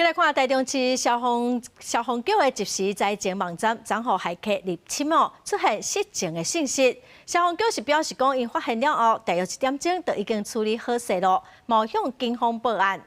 來看台中市消防消防局的即時災情網站，昨予駭客入侵哦，出現色情的信息。消防局是表示講，𪜶發現了後，大約一點鐘就已經處理好勢囉，嘛向警方報案。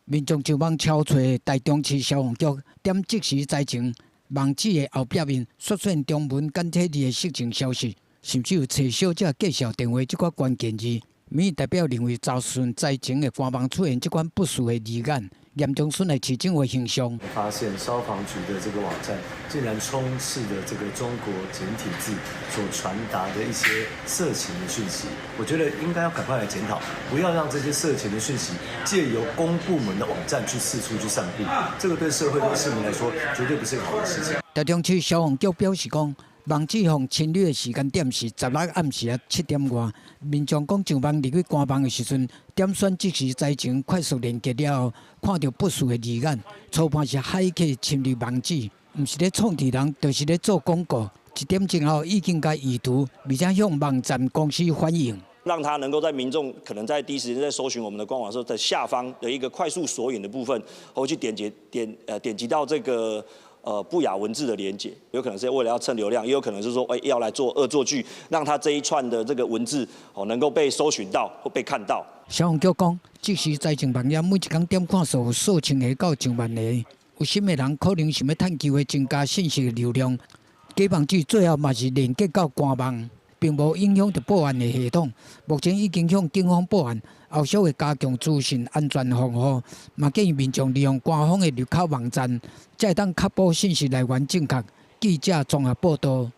民眾上網搜揣台中市消防局點即時災情網址的後壁面，出現中文簡體字的色情消息，甚至有揣小姐介紹電話這款關鍵字。民意代表認為，查詢災情的官網出現這款不實的字眼，嚴重損害市政府形象。發現消防局的這個網站竟然充斥著這個中國簡體字所傳達的一些色情的訊息，我覺得應該要趕快來檢討，不要讓這些色情的訊息借由公部門的網站去四處去散布，這個對社會對市民來說絕對不是一個好的事情。台中市消防局表示講，網址予侵入的時間點是16暗時仔7點外，民眾講上網入去官網的時陣，點選即時災情快速連結了後，看著不實的字眼，初判是駭客侵入網址，毋是咧創治人，就是咧做廣告。1點鐘後已經共移除，而且向網站公司反映。讓他能夠在民眾可能在第一時間在搜尋我們的官網的時候，在下方的一個快速索引的部分，會去點擊點呃點擊到這個不雅文字的連結，有可能是為了要蹭流量，也有可能是說，哎，要來做惡作劇，讓他這一串的這個文字哦能夠被搜尋到或被看到。消防局講，即時災情網頁每一工點看數數千個到上萬個，有心的人可能想欲趁機會增加信息流量。假網址最後嘛是連結到官網，並無影響著報案的系統。目前已經向警方報案，後續會加強資訊安全防護，嘛建議民眾利用官方的入口網站，才會當確保信息來源正確。記者綜合報道。